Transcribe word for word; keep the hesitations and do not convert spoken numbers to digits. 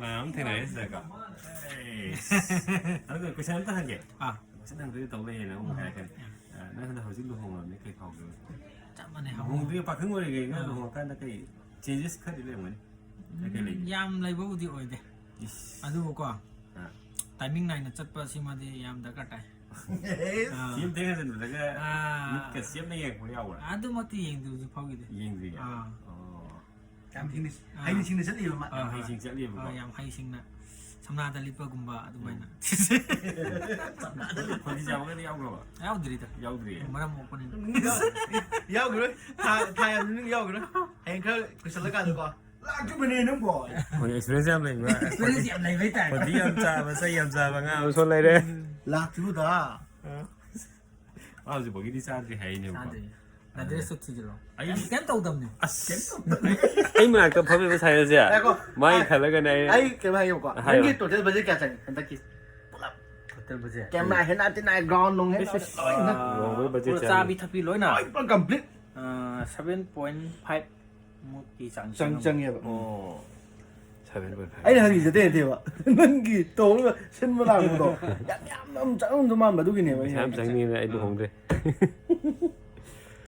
ꯃꯌꯥꯝ ꯑꯃ ꯊꯦꯡꯅꯔꯦ ꯁꯤꯗꯀꯣ꯫ ꯑꯗꯨꯒ ꯀꯣꯏꯁꯟ ꯑꯝꯇ ꯍꯪꯒꯦ꯫ ꯑꯥ꯫ ꯀꯣꯏꯁꯟ ꯍꯪꯗꯣꯏꯗꯤ ꯇꯧ ꯂꯩꯌꯦꯅ ꯑꯃꯨꯛ ꯍꯥꯏꯔꯛꯀꯅꯤ꯫ ꯑ, ꯅꯪ ꯍꯟꯗꯛ ꯍꯧꯖꯤꯛ ꯂꯨꯍꯣꯡꯉꯕꯅꯤ, ꯀꯩ ꯐꯥꯎꯒꯦ? ꯆꯞ ꯃꯥꯟꯅꯩ, ꯍꯧꯕ꯫ ꯂꯨꯍꯣꯡꯗ꯭ꯔꯤ ꯄꯥꯈꯪ ꯑꯣꯏꯔꯤꯉꯩꯒ ꯑꯥ꯫ ꯂꯨꯍꯣꯡꯉꯀꯥꯟꯗ ꯀꯩ changes ꯈꯔꯗꯤ ꯂꯩꯔꯝꯒꯅꯤ? ꯀꯩ ꯀꯩ ꯎꯝ, ꯂꯩꯒꯦ? ꯌꯥꯝ ꯂꯩꯕꯕꯨꯗꯤ ꯑꯣꯏꯗꯦ꯫ ꯏꯁ꯫ ꯑꯗꯨꯕꯨꯀꯣ, ꯑꯥ꯫ Timing ꯅꯥꯏꯅ ꯆꯠꯄ ꯁꯤꯃꯗꯤ ꯌꯥꯝ ꯗꯔꯀꯥꯔ ꯇꯥꯏ꯫ ꯑꯥ꯫ ꯊꯦꯡ ꯊꯦꯡꯅ ꯆꯠꯄꯗꯒ ꯑꯥ꯫ ꯃꯤꯠꯀ ꯆꯦꯞꯅ ꯌꯦꯡꯉꯛꯄ ꯌꯥꯎꯕ꯭ꯔꯥ? ꯑꯗꯨꯃꯛꯇꯤ ꯌꯦꯡꯗ꯭ꯔꯤ ꯍꯧꯖꯤꯛ ꯐꯥꯎꯒꯤꯗꯤ꯫ ꯌꯦꯡꯗ꯭ꯔꯤꯌꯦ? ꯑꯥ꯫ ꯑꯣ꯫ ꯌꯥꯝ ꯍꯩꯅ, ꯑꯥ꯫ ꯍꯩꯅ ꯁꯤꯡꯅ ꯆꯠꯂꯤꯕ ꯃꯥ꯫ ꯌꯥꯝ ꯑꯥ꯫ ꯍꯩꯁꯤꯡ ꯆꯠꯂꯤꯕꯀꯣ꯫ ꯑꯥ, ꯌꯥꯝ ꯍꯩꯁꯤꯡꯅ ꯁꯝꯅꯥꯗ ꯂꯤꯠꯄꯒꯨꯝꯕ ꯑꯗꯨꯃꯥꯏꯅ꯫ ꯎꯝ꯫ ꯈꯣꯟꯖꯤ ꯆꯥꯕꯒꯗꯤ ꯌꯥꯎꯈ꯭ꯔꯕ? ꯌꯥꯎꯗ꯭ꯔꯤꯗ꯫ ꯌꯥꯎꯗ꯭ꯔꯤꯌꯦ? ꯃꯔꯝ ꯃꯣꯛꯄꯅꯤꯅ꯫ ꯌꯥꯎꯈꯤꯔꯣꯏ꯫ ꯊꯥ, ꯊꯥ ꯌꯥꯝꯗ꯭ꯔꯤꯕꯅꯤꯅ ꯌꯥꯎꯈꯤꯔꯣꯏ꯫ ꯍꯌꯦꯡ ꯈꯔ ꯀꯨꯏꯁꯜꯂꯀꯥꯟꯗꯀꯣ꯫ ꯂꯥꯛꯇ꯭ꯔꯤꯕꯅꯦ ꯅꯪꯕꯣ꯫ ꯍꯣꯏ, experience ꯌꯥꯝ ꯂꯩꯕ꯫ Experience ꯌꯥꯝ ꯂꯩꯕ ꯍꯥꯏꯇꯥꯔꯦ꯫ ꯈꯣꯟꯖꯤ ꯌꯥꯝ ꯆꯥꯕ, ꯆꯩ ꯌꯥꯝ ꯆꯥꯕ ꯑꯉꯥꯡ ꯑꯃꯁꯨ ꯂꯩꯔꯦ꯫ ꯂꯥꯛꯇ꯭ꯔꯤꯕꯗ꯫ ꯑꯥ꯫ ꯃꯥ ꯍꯧꯖꯤꯛꯐꯥꯎꯒꯤꯗꯤ ꯆꯥꯗ꯭ꯔꯤ ꯍꯥꯏꯅꯦꯕꯀꯣ꯫ ꯆꯥꯗ꯭ꯔꯤ꯫ ꯅꯗ꯭ꯔꯦꯁꯇꯨ ꯊꯤꯖꯤꯜꯂꯣ꯫ ꯑꯩ ꯀꯩꯝ ꯇꯧꯗꯕꯅꯦ꯫ ꯑꯁ꯫ ꯀꯩꯝ ꯇꯧꯗꯕꯅꯦ꯫ ꯑꯩ ꯃꯅꯥꯛꯇ ꯐꯝꯃꯤꯕ ꯁꯥꯏꯅꯁꯦ ꯉꯥꯏꯈꯣ꯫ ꯃꯥꯒꯤ ꯑꯩ, ꯈꯜꯂꯒꯅꯦ ꯑꯩ ꯑꯩ ꯀꯩꯅꯣ ꯍꯥꯏꯒꯦꯕꯀꯣ꯫ ꯍꯥꯏꯌꯣ꯫ ꯅꯪꯒꯤ total budget ꯀꯌꯥ ꯆꯪꯉꯤ ꯍꯟꯗꯛꯀꯤ? ꯄꯨꯂꯞ꯫ Total budget꯫ Camera ꯍꯦꯟꯅ ꯇꯤꯟꯅ ground ꯅꯨꯡ ꯍꯦꯟꯅ ꯏꯁ, ꯏꯁ꯫ ꯂꯣꯏꯅ꯫ ꯑꯥ, ꯂꯨꯍꯣꯡꯕꯒꯤ budget ꯄꯨꯔꯥ ꯆꯪꯉꯤ꯫ ꯆꯥꯕꯤ ꯊꯛꯄꯤ ꯂꯣꯏꯅ? ꯂꯣꯏ ꯄꯨꯔꯥ complete꯫ ꯑꯥ, seven point five ꯃꯨꯛꯀꯤ ꯆꯥꯡ ꯆꯪ-, ꯆꯪꯉꯝꯃꯤ꯫ ꯆꯪꯉꯦꯕ꯫ ꯑꯣ꯫ Seven point five꯫ ꯑꯩꯅ ꯍꯪꯉꯤꯁꯦ ꯑꯇꯩ ꯅꯠꯇꯦꯕ꯫ ꯅꯪꯒꯤ ꯇꯧꯔꯒ ꯁꯤꯟꯕ ꯂꯥꯡꯕꯗꯣ ꯌꯥꯝ ꯌꯥꯝꯅ ꯑꯃꯨꯛ ꯆꯪꯉꯝꯗꯧ ꯃꯥꯟꯕ ꯑꯗꯨꯒꯤꯅꯦꯕ ꯑꯩꯅ ꯄꯩꯁꯥ ꯌꯥꯝ ꯍꯥꯏꯁꯦ꯫ ꯆꯪꯅꯤꯅ ꯑꯩ ꯂꯨꯍꯣꯡꯗ꯭ꯔꯦ꯫